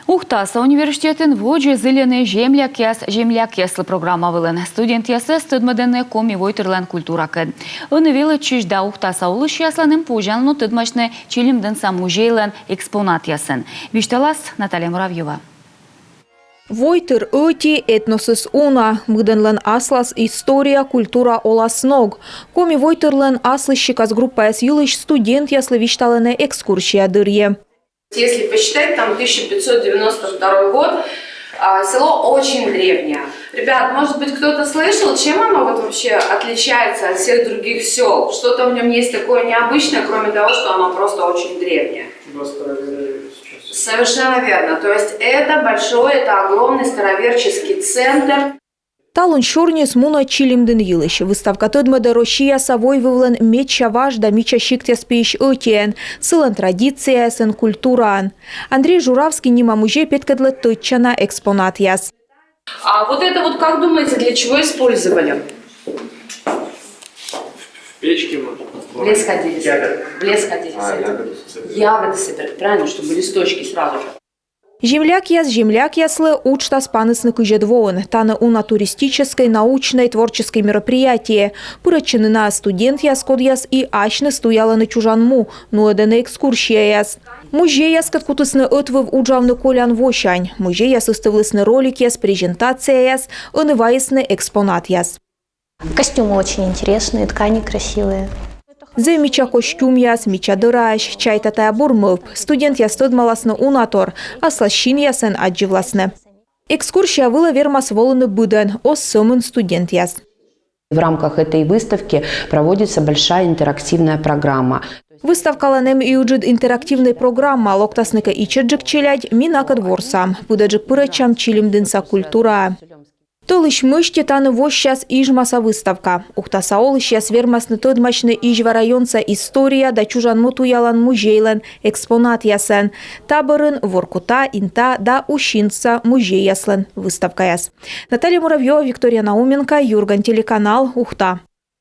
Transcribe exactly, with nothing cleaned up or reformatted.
Ухтаса университетын водзӧ зільӧны «Землякъяс землякъяслы» программа вылын. Студентъясӧс тӧдмӧдӧны Коми войтырлӧн культуракӧд. Ӧні велӧдчысь да Ухтаса олысьяслӧн эм позянлун тӧдмасьны Чилимдінса музейлӧн экспонатъясӧн. Висьталас Наталья Муравьёва. Войтыр ӧти, этносыс уна, быдӧнлӧн аслас история, культура, оласног. Коми войтырлӧн аслыссикас группаяс йылысь студентъяслы висьталӧны экскурсия дырйи. Если посчитать, там тысяча пятьсот девяносто второй год, а, село очень древнее. Ребят, может быть, кто-то слышал, чем оно вот вообще отличается от всех других сел? Что-то в нем есть такое необычное, кроме того, что оно просто очень древнее. Совершенно верно. То есть это большой, это огромный староверческий центр. Талун сёрниыс мунӧ Чилимдін йылысь. Выставка тӧдмӧдӧ Россияса войвывлӧн медся важ да мича сиктъяс пиысь ӧтиӧн, сылӧн традицияясӧн, культураӧн. Андрей Журавский нима музей петкӧдлӧ тӧдчана экспонатъяс. А вот это вот, как думаете, для чего использовали? В печке, может? В лес ходили. Ягоды. В лес ходили. А, собирать. Ягоды собирать. Ягоды собирать, правильно, чтобы листочки сразу же. «Землякъяс землякъяслы» уджтас панісны кызьӧд воын. Тані уна туристическӧй, научнӧй, творческӧй мероприятие. Пырӧдчӧны на студентъяс, кодъяс и асьныс туялӧны чужан му, нуӧдӧны экскурсияяс. Музейяскӧд кутісны ӧтвыв уджавны колян восянь. Музейяс ыстывлісны роликъяс, презентацияяс, ӧні вайисны экспонатъяс. Костюмы очень интересные, ткани красивые. Зэв мича костюмъяс, мича дӧраӧсь, чайта, тайӧ бур мӧвп. Студентъяс тӧдмаласны уна тор, аслас синъясӧн аддзывласны. Экскурсия вылӧ вермас волыны быдӧн, оз сӧмын студентъяс. В рамках этой выставки проводится большая интерактивная программа. Выставкалӧн эм и ыджыд интерактивнӧй программа, локтасны кӧ ичӧтджык челядь, ми накӧд ворсам, быдӧнджык пырӧдчам Чилимдінса культураӧ. Тӧлысь мысти тані воссяс Ижмаса выставка. Ухтаса олысьяс вермасны тӧдмасьны Изьва районса история да чужан му туялан музейлӧн экспонатъясӧн. Та бӧрын Воркута, Инта да Усинса музейяслӧн выставкаяс. Наталья Муравьёва, Виктория Науменко, «Юрган» телеканал, Ухта.